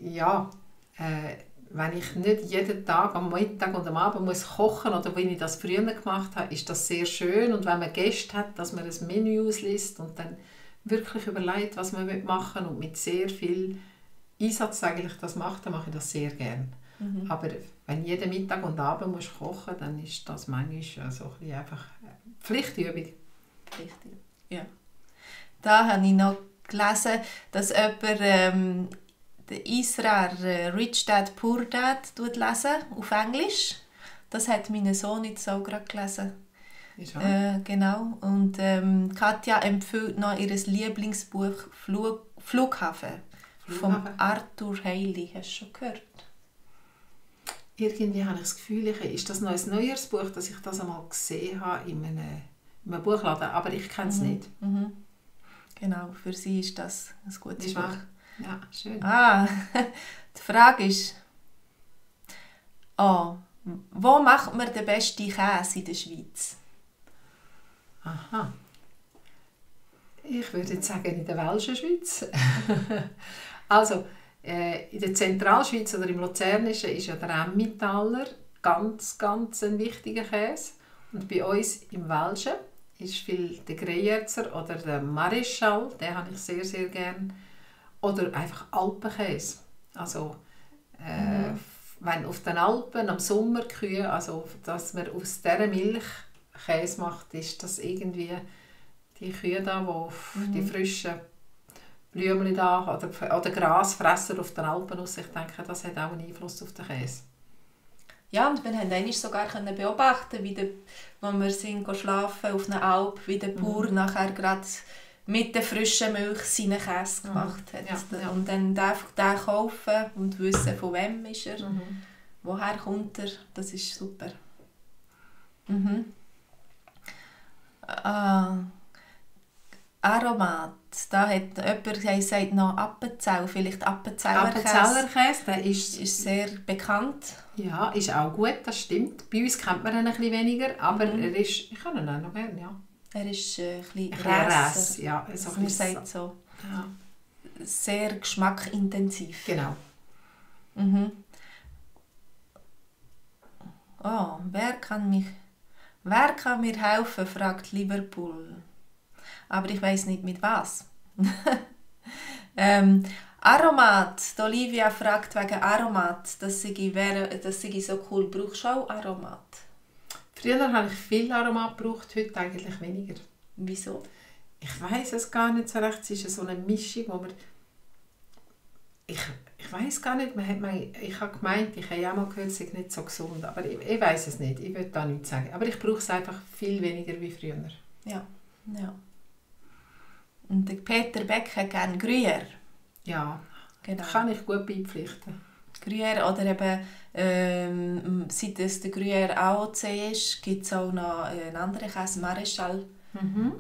Ja, wenn ich nicht jeden Tag am Mittag und am Abend muss kochen oder wenn ich das früher gemacht habe, ist das sehr schön. Und wenn man Gäste hat, dass man ein Menü ausliest und dann wirklich überlegt, was man machen will und mit sehr viel Einsatz eigentlich das macht, dann mache ich das sehr gerne. Aber wenn jeden Mittag und Abend muss kochen, dann ist das manchmal so ein bisschen einfach Pflichtübung. Pflichtübung, ja. Da habe ich noch gelesen, dass jemand den Israel Rich Dad Poor Dad lesen auf Englisch. Das hat mein Sohn jetzt auch gerade gelesen. Genau. Und Katja empfiehlt noch ihr Lieblingsbuch Flughafen von Arthur Hailey. Hast du schon gehört? Irgendwie habe ich das Gefühl, ist das noch ein neues Buch, dass ich das einmal gesehen habe in einem Buchladen, aber ich kenne es nicht. Mhm. Genau, für sie ist das ein gutes Buch. Ja, schön. Die Frage ist, wo macht man den besten Käse in der Schweiz? Aha. Ich würde jetzt sagen, in der Welschen Schweiz. Also, in der Zentralschweiz oder im Luzernischen ist ja der Emmentaler ganz, ganz ein wichtiger Käse. Und bei uns im Welschen ist viel der Greyerzer oder der Maréchal, den habe ich sehr, sehr gerne. Oder einfach Alpenkäse. Also, wenn auf den Alpen am Sommer Kühe, also dass man aus dieser Milch Käse macht, ist das irgendwie die Kühe da, die auf die frischen Blümchen da oder Grasfresser auf den Alpen aus, ich denke, das hat auch einen Einfluss auf den Käse. Ja, und wir haben einmal sogar beobachten, wie als wir sind schlafen auf einer Alp, wie der Bauer nachher gerade mit der frischen Milch seinen Käse gemacht hat. Ja. Und dann den kaufen und wissen, von wem ist er, woher kommt er, das ist super. Aromat, da hat jemand gesagt, noch Appenzell, vielleicht Appenzeller Käse, der ist sehr bekannt. Ja, ist auch gut, das stimmt. Bei uns kennt man ihn ein bisschen weniger, aber er ist, ich kann ihn auch noch gerne, ja. Er ist ein bisschen Rässer, ja. So man sagt so. Ja. Sehr geschmackintensiv. Genau. Wer kann mir helfen, fragt Liverpool. Aber ich weiss nicht mit was. Aromat. Olivia fragt wegen Aromat. Das sei so cool. Brauchst du auch Aromat? Früher habe ich viel Aromat gebraucht, heute eigentlich weniger. Wieso? Ich weiss es gar nicht so recht. Es ist so eine Mischung, wo man... Ich weiss gar nicht. Ich habe gemeint, ich habe ja auch mal gehört, es sei nicht so gesund. Aber ich weiss es nicht. Ich will da nichts sagen. Aber ich brauche es einfach viel weniger wie früher. Ja. Und der Peter Beck hat gerne Gruyère. Ja, genau. Kann ich gut beipflichten. Gruyère oder eben, seit es der Gruyère AOC ist, gibt es auch noch einen anderen Käse, Maréchal,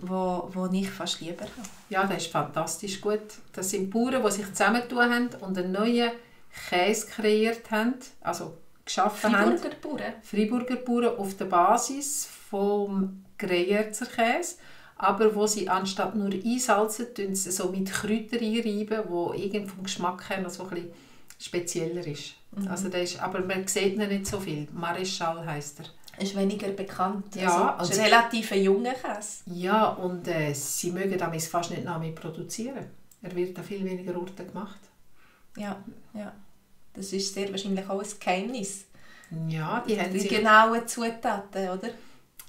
wo ich fast lieber habe. Ja, der ist fantastisch gut. Das sind Bauern, die sich zusammentun haben und einen neuen Käse kreiert haben, also geschaffen haben. Freiburger Bauern auf der Basis vom Greyerzer Käse. Aber wo sie anstatt nur einsalzen, tun sie so mit Kräutern einreiben, wo irgendwie vom Geschmack her noch so ein bisschen spezieller ist. Also der ist, aber man sieht ihn nicht so viel. Maréchal heisst er. Ist weniger bekannt. Ja, also, ist ein relativ junger Käse. Ja, und sie mögen damit fast nicht mehr produzieren. Er wird an viel weniger Orten gemacht. Ja. Das ist sehr wahrscheinlich auch ein Geheimnis. Ja, die haben genauen Zutaten, oder?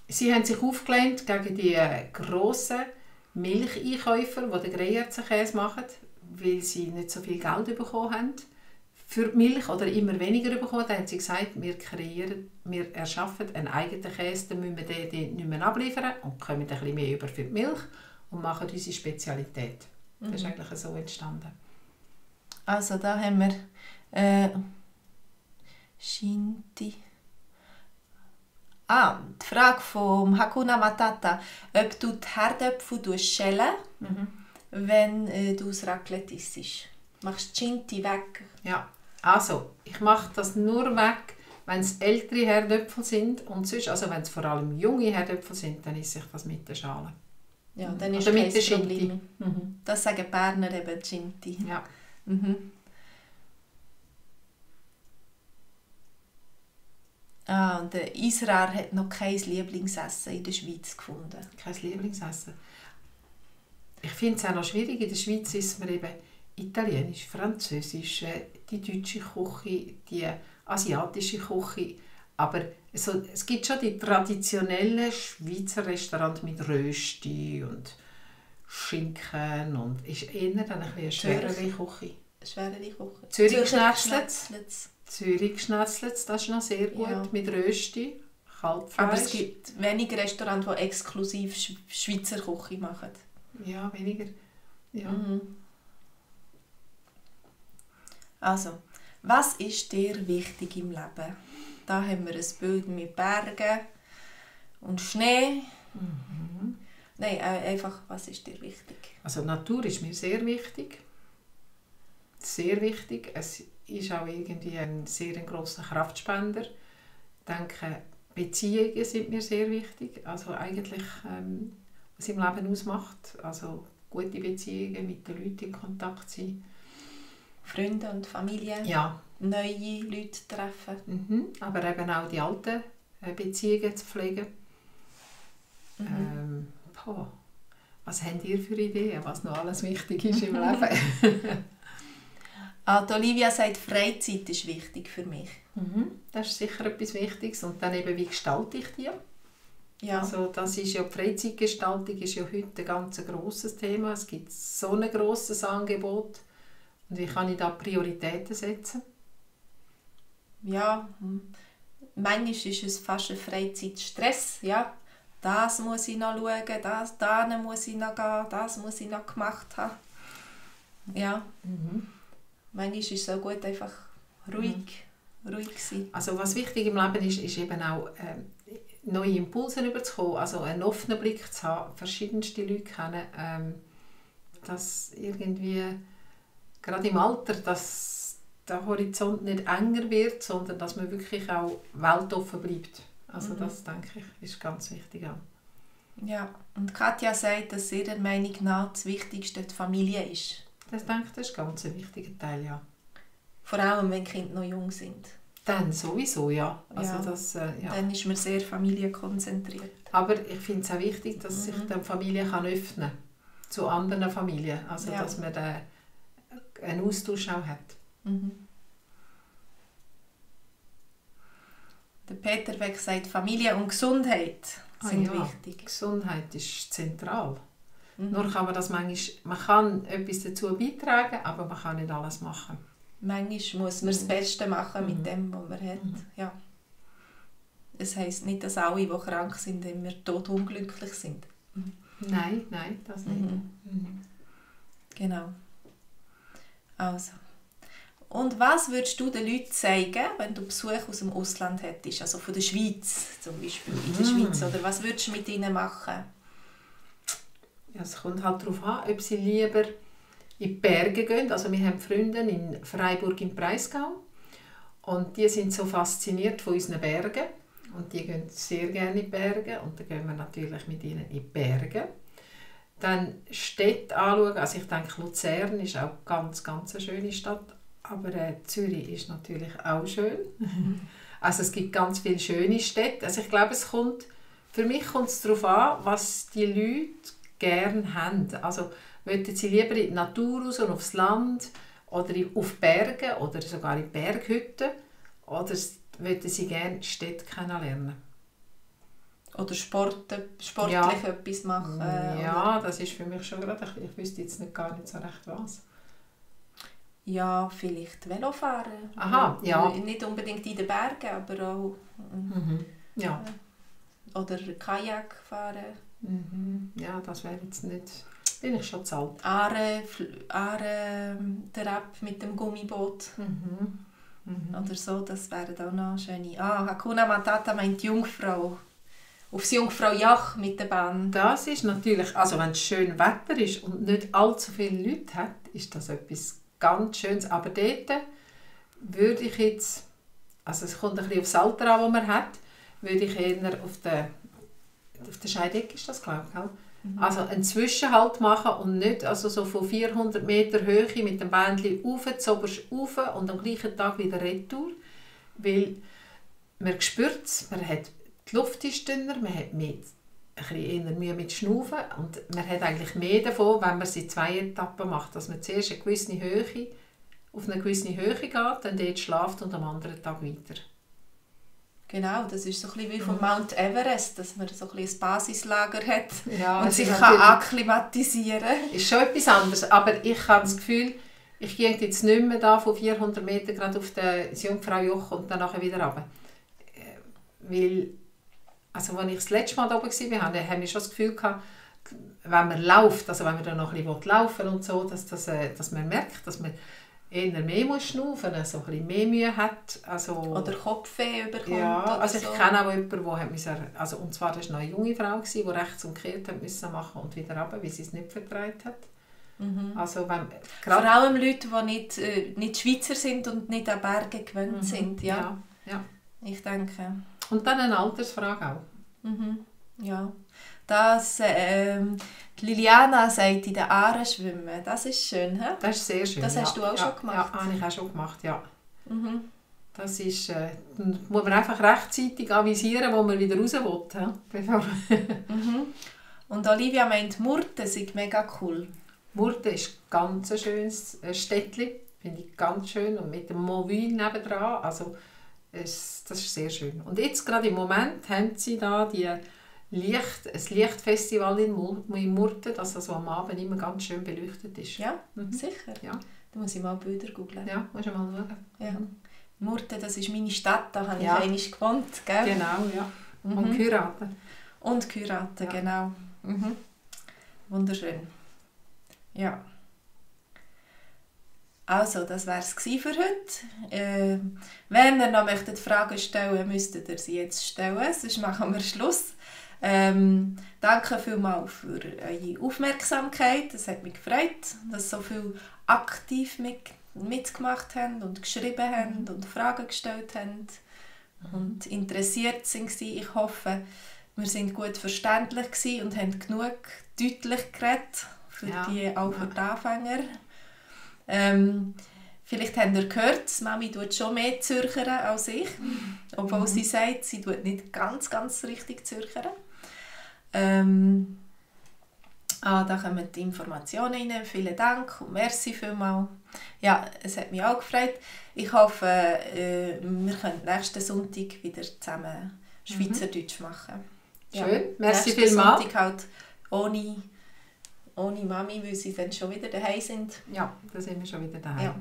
Sie haben sich aufgelehnt gegen die grossen Milcheinkäufer, die den Greyerzer Käse machen, weil sie nicht so viel Geld bekommen haben für die Milch oder immer weniger bekommen, dann hat sie gesagt, wir erschaffen einen eigenen Käse, dann müssen wir den nicht mehr abliefern und kommen ein bisschen mehr über für die Milch und machen unsere Spezialität. Das ist eigentlich so entstanden. Also da haben wir Shinti. Die Frage vom Hakuna Matata, ob du die Herdöpfel schälen, wenn du das Raclette isst. Machst du die Shinti weg? Ja, also ich mache das nur weg, wenn es ältere Herdöpfel sind und sonst, also wenn es vor allem junge Herdöpfel sind, dann esse ich das mit der Schale. Ja, dann ist oder mit kein der Shinti. Problem. Das sagen Berner eben Shinti. Ja. Und der Israr hat noch kein Lieblingsessen in der Schweiz gefunden. Kein Lieblingsessen. Ich finde es auch noch schwierig. In der Schweiz isst man eben Italienisch, Französisch, die deutsche Küche, die asiatische Küche. Aber es gibt schon die traditionellen Schweizer Restaurants mit Rösti und Schinken und ist eher dann ein bisschen eine schwerere Küche. Schwerere Küche. Zürich Schnetzlitz, das ist noch sehr gut, Ja. mit Rösti, Kalbfleisch. Aber es gibt wenige Restaurants, die exklusiv Schweizer Küche machen. Ja, weniger. Ja. Also, was ist dir wichtig im Leben? Da haben wir ein Bild mit Bergen und Schnee. Nein, einfach, was ist dir wichtig? Also Natur ist mir sehr wichtig. Sehr wichtig. Es ist auch irgendwie ein sehr grosser Kraftspender. Ich denke, Beziehungen sind mir sehr wichtig. Also eigentlich, was im Leben ausmacht. Also gute Beziehungen, mit den Leuten in Kontakt sein. Freunde und Familie, Ja. neue Leute treffen. Aber eben auch die alten Beziehungen zu pflegen. Was habt ihr für Ideen, was noch alles wichtig ist im Leben? Die Olivia sagt, Freizeit ist wichtig für mich. Das ist sicher etwas Wichtiges. Und dann eben, wie gestalte ich die? Ja. Also das ist ja, die Freizeitgestaltung ist ja heute ein ganz grosses Thema. Es gibt so ein grosses Angebot. Und wie kann ich da Prioritäten setzen? Ja, manchmal ist es fast ein Freizeitstress. Ja. Das muss ich noch schauen, da muss ich noch gehen, das muss ich noch gemacht haben. Ja. Manchmal ist es so gut, einfach ruhig sein. Also was wichtig im Leben ist eben auch neue Impulse überzukommen, also einen offenen Blick zu haben, verschiedenste Leute kennen, dass irgendwie gerade im Alter, dass der Horizont nicht enger wird, sondern dass man wirklich auch weltoffen bleibt. Also das, denke ich, ist ganz wichtig auch. Ja, und Katja sagt, dass ihrer Meinung nach das Wichtigste die Familie ist. Das denke ich, das ist ganz ein wichtiger Teil, ja. Vor allem, wenn die Kinder noch jung sind. Dann sowieso, ja. Also Ja. das, ja. Dann ist man sehr familienkonzentriert. Aber ich finde es auch wichtig, dass sich die Familie kann öffnen kann zu anderen Familien. Also Ja. dass man da einen Austausch auch hat. Der Peter Beck sagt, Familie und Gesundheit sind ja. wichtig. Gesundheit ist zentral. Nur kann man das manchmal, man kann etwas dazu beitragen, aber man kann nicht alles machen. Manchmal muss man das Beste machen mit dem, was man hat. Ja. Das heisst nicht, dass alle, die krank sind, immer todunglücklich sind. Nein, das nicht. Genau. Also. Und was würdest du den Leuten zeigen, wenn du Besuch aus dem Ausland hättest? Also von der Schweiz zum Beispiel, in der Schweiz. Oder was würdest du mit ihnen machen? Ja, es kommt halt darauf an, ob sie lieber in die Berge gehen. Also wir haben Freunde in Freiburg im Breisgau und die sind so fasziniert von unseren Bergen und die gehen sehr gerne in die Berge und dann gehen wir natürlich mit ihnen in die Berge. Dann Städte anschauen, also ich denke Luzern ist auch ganz eine schöne Stadt, aber Zürich ist natürlich auch schön. Also es gibt ganz viele schöne Städte. Also ich glaube, für mich kommt es darauf an, was die Leute gerne haben. Also wollen sie lieber in die Natur raus und aufs Land oder auf Berge oder sogar in Berghütten oder wollen sie gerne die Städte kennenlernen? Oder sportlich Ja. etwas machen? Ja, das ist für mich schon gerade, ich wüsste jetzt gar nicht so recht was. Ja, vielleicht Velofahren. Aha, ja. Nicht unbedingt in den Bergen, aber auch... Ja. Oder Kajak fahren. Ja, das wäre jetzt nicht... Bin ich schon zu alt. Aare der App mit dem Gummiboot. Oder so, das wären auch noch schöne. Hakuna Matata meint Jungfrau. Aufs Jungfrau-Jach mit der Bahn. Das ist natürlich, also wenn es schön Wetter ist und nicht allzu viele Leute hat, ist das etwas ganz Schönes. Aber dort würde ich jetzt, also es kommt ein bisschen aufs Alter an, das man hat, würde ich eher auf der Scheidegg ist das, glaube ich, gell? Also einen Zwischenhalt machen und nicht also so von 400 Meter Höhe mit dem Bändchen zuoberst rauf und am gleichen Tag wieder retour. Weil man spürt es, die Luft ist dünner, man hat ein bisschen eher Mühe mit Schnaufen und man hat eigentlich mehr davon, wenn man es in 2 Etappen macht. Dass man zuerst auf eine gewisse Höhe geht, dann dort schläft und am anderen Tag weiter. Genau, das ist so ein bisschen wie vom Mount Everest, dass man so ein bisschen ein Basislager hat und sich akklimatisieren kann. Ist schon etwas anderes, aber ich habe das Gefühl, ich gehe jetzt nicht mehr da von 400 Meter gerade auf das Jungfrau-Joch und dann nachher wieder runter. Weil, also als ich das letzte Mal da oben war, habe ich schon das Gefühl gehabt, wenn man läuft, also wenn man dann noch ein bisschen laufen und so, dass man merkt, dass man eher mehr muss schnaufen, also ein bisschen mehr Mühe hat. Also, oder Kopfweh bekommt. Ja, oder also ich so. kenne auch jemanden, der und zwar das war noch eine junge Frau, die rechts umgekehrt machen und wieder runter, weil sie es nicht vertreibt hat. Also vor allem Leute, die nicht Schweizer sind und nicht an Berge gewöhnt sind. Ja. Ich denke. Und dann eine Altersfrage auch. Ja. Das, Liliana sagt, in den Aaren schwimmen. Das ist schön. He? Das ist sehr schön. Das hast du auch schon gemacht? Ja, habe ich auch schon gemacht, ja. Das ist, muss man einfach rechtzeitig avisieren, wo man wieder raus will. Und Olivia meint, Murten sei mega cool. Murten ist ganz ein schönes Städtchen, finde ich ganz schön. Und mit dem Movin nebendran, also das ist sehr schön. Und jetzt gerade im Moment haben sie da ein Lichtfestival in Murten, das also am Abend immer ganz schön beleuchtet ist. Ja, sicher. Ja. Da muss ich mal Bilder googeln. Ja, musst du mal schauen. Ja. Murten, das ist meine Stadt, da habe ich einmal gewohnt. Gell? Genau, ja. Und geheiratet. Und geheiratet, genau. Wunderschön. Ja. Also, das war es für heute. Wenn ihr noch Fragen stellen möchtet, müsstet ihr sie jetzt stellen, sonst machen wir Schluss. Danke vielmals für eure Aufmerksamkeit. Es hat mich gefreut, dass so viele aktiv mitgemacht haben und geschrieben haben und Fragen gestellt haben und interessiert sind. Ich hoffe, wir sind gut verständlich und haben genug deutlich geredet auch für die Anfänger. Vielleicht habt ihr gehört, die Mami tut schon mehr zürchern als ich, obwohl sie sagt, sie tut nicht ganz richtig zürchern. Da kommen die Informationen rein. Vielen Dank und merci vielmals. Ja, es hat mich auch gefreut. Ich hoffe, wir können nächsten Sonntag wieder zusammen Schweizerdeutsch machen. Schön, merci vielmals. vielmals. Sonntag halt ohne Mami, weil sie dann schon wieder daheim sind. Ja, da sind wir schon wieder daheim. Ja.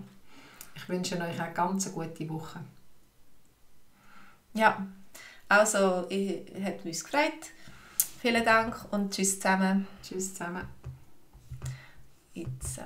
Ich wünsche euch eine ganz gute Woche. Ja, also, es hat mich gefreut. Vielen Dank und tschüss zusammen. Tschüss zusammen. Jetzt.